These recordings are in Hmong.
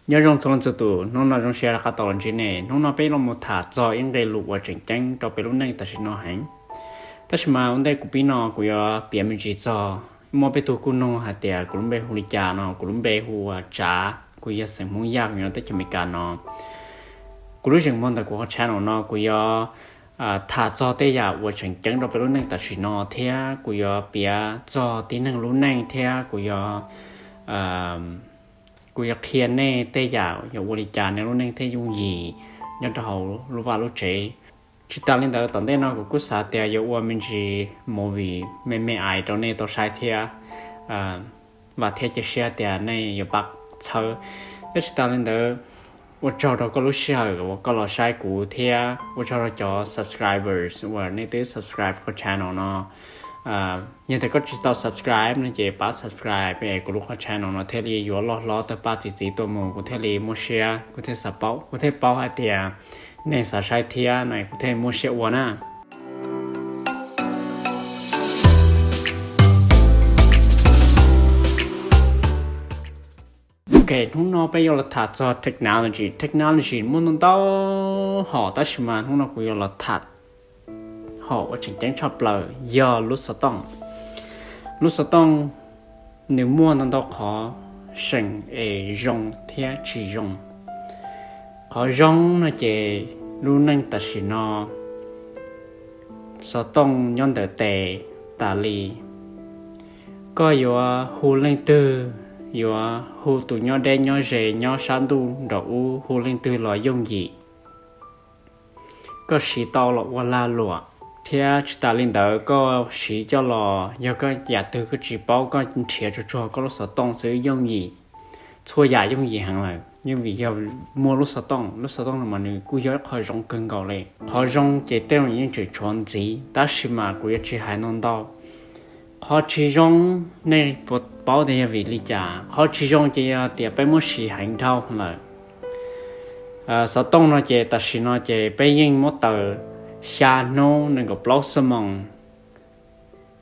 Nyob zoo txhua leej txhua tus, hnub no zoo siab rov qab tau los ntsib nej. Hnub no peb los mus tham txog ib nqe lus uas tseem ceeb rau peb lub neej tam sim no heev. Tab sis mas ua ntej kuv pib no kuv yuav piav me ntsis txog, muaj peb tug kuj nug hais tias kuv lub npe hu li cas no, kuv lub npe hu ua Tsav, kuv yog xeem Hmoob Yaj, kuv nyob teb chaws Amelikas no. Kuv lub zeem muag ntawm kuv qhov channel no kuv yuav tham txog tej yam uas tseem ceeb rau peb lub neej tam sim no thiab kuv yuav piav txog tib neeg lub neej thiab kuv yuav kuv yuav qhia nej tej yam yuav ua li cas nej lub neej thiaj yooj yim nyob rau hauv lub vaj lub tsev. Tsis tas li ntawd, tom ntej no kuv kuj xav tias yuav ua me ntsis movie me me ais rau nej tau saib thiab. Vam thiab cia siab tias nej yuav pab txhawb. Thiab tsis tas li ntawd, ua tsaug rau koj lub sij hawm uas koj los saib kuv thiab ua tsaug rau cov subscribers uas nej twb subscribe qhov channel no. Yog tias koj tsis tau subscribe no ces pab subscribe es kuv lub qhov channel no thiaj li yuav loj hlob tawg paj txi txiv tuaj mus, kuv thiaj li muaj siab, kuv thiaj xav paub, kuv thiaj paub hais tias nej xav saib thiab no, kuv thiaj muaj siab ua na. Ok, hnub no peb yuav los tham txog technology. Technology muaj ntau ntau hom, tab sis mas hnub no kuv yuav los tham hom uas tseem ceeb tshaj plaws yog lub xov tooj. Lub xov tooj nws muaj ntau ntau qhov seem es zoo thiab tsis zoo. Qhov zoo no ces lub neej tam sim no xov tooj nyob ntawm tes tas li. Koj yuav hu leej twg, yuav hu tus nyob deb nyob ze nyob sab ntuj nraum ub, hu leej twg los yooj yim. Koj siv tau los ua lag luam, thiab tsis tas li ntawd koj siv coj los, yog koj yam twg koj tsis paub koj nrhiav tsuag tsuag koj lub xov tooj xwb yooj yim. Txhua yam yooj yim heev lawm, yeej vim yog muaj lub xov tooj. Lub xov tooj no mas nws kuj yog ib qho zoo kawg nkaus li. Qhov zoo ces tej zaum yeej tseem tshuav ntxiv, tab sis mas kuv yuav tsis hais ntau ntau. Qhov tsis zoo, nej puas paub tias yog vim li cas? Qhov tsis zoo ces yog tias peb muab siv heev dhau lawm. Xov tooj no ces tam sim no ces peb yeej muab taws xya hnub nees nkaum plaub xuab moos.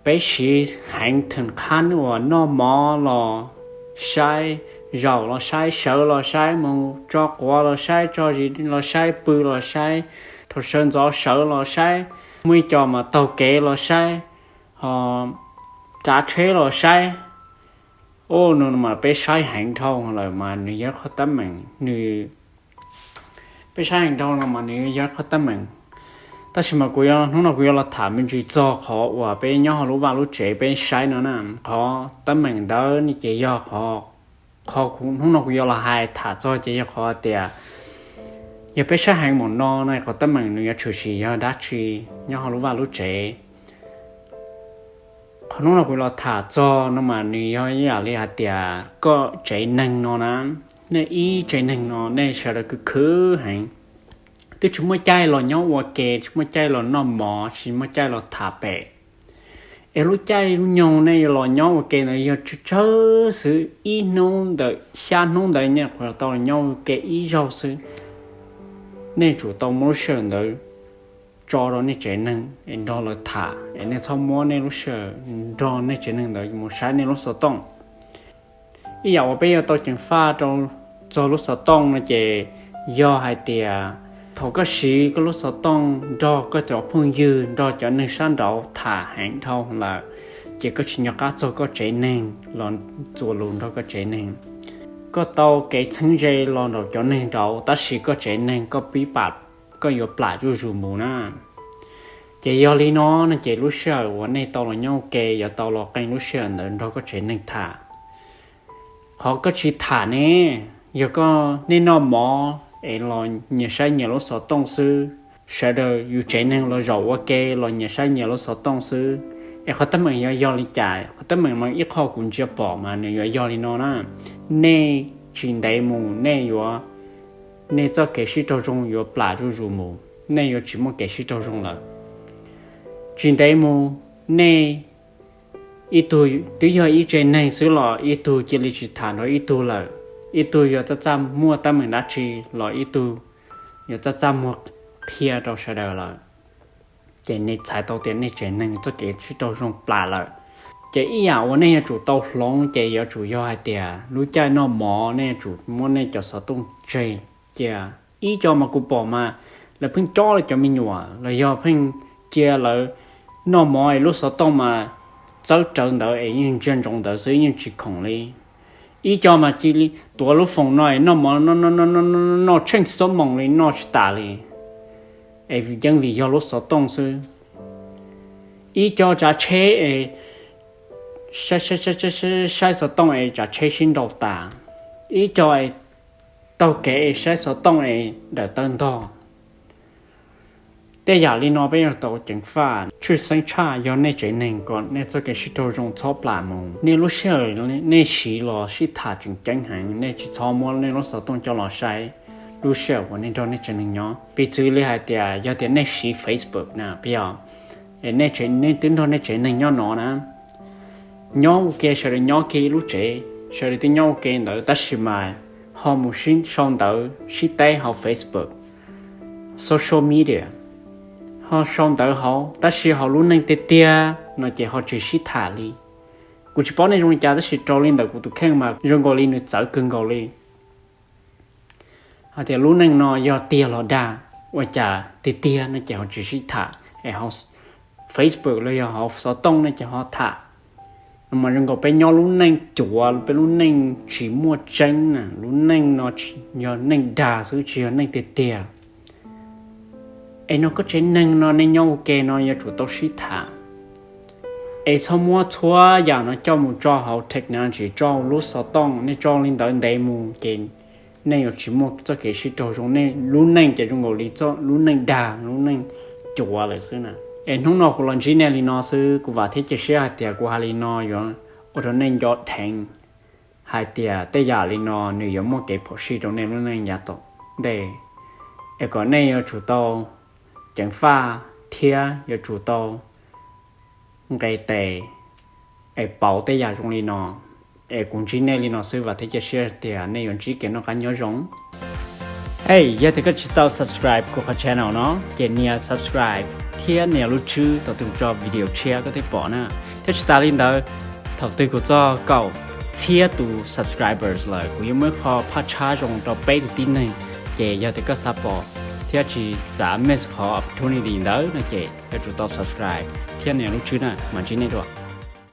Peb siv heev theem qhab uas noj mov los saib, zaum los saib, sawv los saib, mus tso quav los saib, tso zis los saib, pw los saib, thaum sawv ntxov sawv los saib, muaj ib co mas taug kev los saib, ho tsav tsheb los saib. Ua no mas peb saib heev dhau lawm mas nws yog qhov teeb meem, nws, peb saib heev dhau no mas nws yog qhov teeb meem. Tab sis mas kuv yuav, hnub no kuv yuav los tham me ntsis txog qhov uas peb nyob hauv lub vaj lub tsev peb saib no na. Qhov teeb meem ntawd ne ces yog qhov, qhov hnub no kuv yuav los hais tham txog ces yog qhov tias yog peb saib heev npaum no na, qhov teeb meem nws yuav tshwm sim yog dab tsi nyob hauv lub vaj lub tsev. Qhov hnub no kuv los tham txog no mas nws yog ib yam li hais tias koj tsev neeg no na, nej ib tsev neeg no nej sawv daws khwv khwv heev, twb tsis muaj caij los nyob ua ke, tsis muaj caij los noj mov, tsis muaj caij los tham pem. Es lub caij lub nyoog nej yuav los nyob ua ke ntawd yog tsawg tsawg xwb, ib hnub ntawm xya hnub ntawd nej yuav tau los nyob ua ke ib zaug xwb. Nej tsum tau muab lub sij hawm ntawd tso rau nej tsev neeg es nrog lawv tham, es nej txhob muab nej lub sij hawm nrog nej tsev neeg ntawd mus saib nej lub xov tooj. Ib yam uas peb yuav tau ceev faj rau txog lub xov tooj no ces yog hais tias thaum koj siv koj lub xov tooj nrog koj cov phooj ywg, nrog cov neeg sab nraud tham heev dhau lawm, ces koj tsis nco qab txog koj tsev neeg los txuas lus nrog koj tsev neeg. Koj tau kev txheeb ze los nraum cov neeg nraud, tab sis koj tsev neeg koj pib pam, koj yuav plam zuj zus mus na. Ces yog li no no ces lub sij hawm uas nej tau los nyob ua ke yuav tau los qee lub sij hawm ntawd nrog koj tsev neeg tham. Qhov koj tsis tham ne, yog koj, nej noj mov es los nyias saib nyias lub xov tooj xwb, sawv daws yus tsev neeg los zaum ua ke los nyias saib nyias lub xov tooj xwb, es qhov teeb meem yuav yog li cas? Qhov teeb meem mas ib qho kuv ntsia pom mas nws yuav yog li no na. Nej tsis ntev mus nej yuav, nej txoj kev sib raug zoo yuav plam zuj zus mus, nej yuav tsis muaj kev sib raug zoo lawm. Tsis ntev mus, nej ib tug twb yog ib tsev neeg xwb los ib tug cia li tsis tham nrog ib tug lawm, ib tug yuav txaj txaj muag teeb meem dab tsi los ib tug yuav txaj txaj muag qhia rau sawv daws lawm. Ces nej txhais tau tias nej tsev neeg txoj kev sib raug zoo plam lawm. Ces ib yam uas nej yuav tsum tau hloov ces yuav tsum yog hais tias lub caij noj mov nej yuav tsum muab nej cov xov tooj tseg cia. Ib co mas kuv pom mas lawv pheej cob lawv cov me nyuam los yog pheej cia lawv noj mov es lub xov tooj mas txawb rawv ntawd es yeej ntsia ntsoov ntawd xwb, yeej tsis khoom li. Ib co mas cia li tuav lub foos no es noj mov, noj tsheej xuab moos li noj tsis tas li, es yeej vim yog lub xov tooj xwb. Ib co tsav tsheb es saib xov tooj es tsav tsheb sib nraus tas. Ib co es taug kev es saib xov tooj es dawm taw ntog. Tej yam li no peb yuav tau ceev faj. Tshwj xeeb tshaj yog nej tsev neeg kom nej txoj kev sib raug zoo txhob plam mus. Nej lub sij hawm nej siv los sib tham tseem ceeb heev, nej tsis txhob muab nej lub xov tooj coj los saib lub sij hawm uas nej nrog nej tsev neeg nyob. Piv txwv li hais tias yog tias nej siv Facebook na, peb yog, es nej twb nrog nej tsev neeg nyob no na, nyob ua ke, sawv daws nyob kiag ib lub tsev, sawv daws twb nyob ua ke ntawd tab sis mas ho mus sau ntawv sib teb hauv Facebook, social media, ho sau ntawv hauv, tab sis hauv lub neej tiag tiag no ces ho tsis sib tham li. Kuv tsis paub nej zoo li cas tab sis raws li ntawm kuv tus kheej mas zoo nkaus li nws txawv kawg nkaus li. Hais tias lub neej no yog tiag los dag, ua cas tiag tiag no ces ho tsis sib tham, es hauv Facebook los yog hauv xov tooj no ces ho tham. No mas zoo nkaus peb nyob lub neej cuav, peb lub neej tsis muaj tseeb na, lub neej no yog neej dag xwb tsis yog neej tiag tiag. Es no koj tsev neeg no nej nyob ua ke no yuav tsum tau sib tham, es txhob muab txhua yam no coj mus tso hauv technology, tso lub xov tooj, nej tso li ntawd ntev mus ces nej yuav tsis muaj txoj kev sib raug zoo, nej lub neej ces zoo nkaus li lub neej dag, lub neej cuav lawm xwb na. Es hnub no kuv los ntsib nej li no xwb, kuv vam thiab cia siab hais tias kuv hais li no yuav ua rau nej nco dheev hais tias tej yam li no nws yuav muaj kev phom sij rau nej lub neej yav tom ntej. Es kom nej yuav tsum tau ceev faj thiab yuav tsum tau nqis tes es pauv tej yam zoo li no. Es kuv ntsib nej li no xwb, vam thiab cia siab tias nej yuav ntsib kev noj qab nyob zoo. Hey, yog tias koj tsis tau subscribe kuv qhov channel no ces nias subscribe thiab nias lub tswb thaum twg kuv tso video tshiab koj thiaj pom na. Thiab tsis tas li ntawd, thaum twg kuv txog kaum txhiab tus subscribers lawm kuv yuav muab ib qho phaj tshab zoo rau peb tus tib neeg. Ces yog tias koj xav pom thiab tsis xav miss qhov opportunity ntawd no ces yuav tsum tau subscribe thiab nias lub tswb na, mam ntsib nej dua.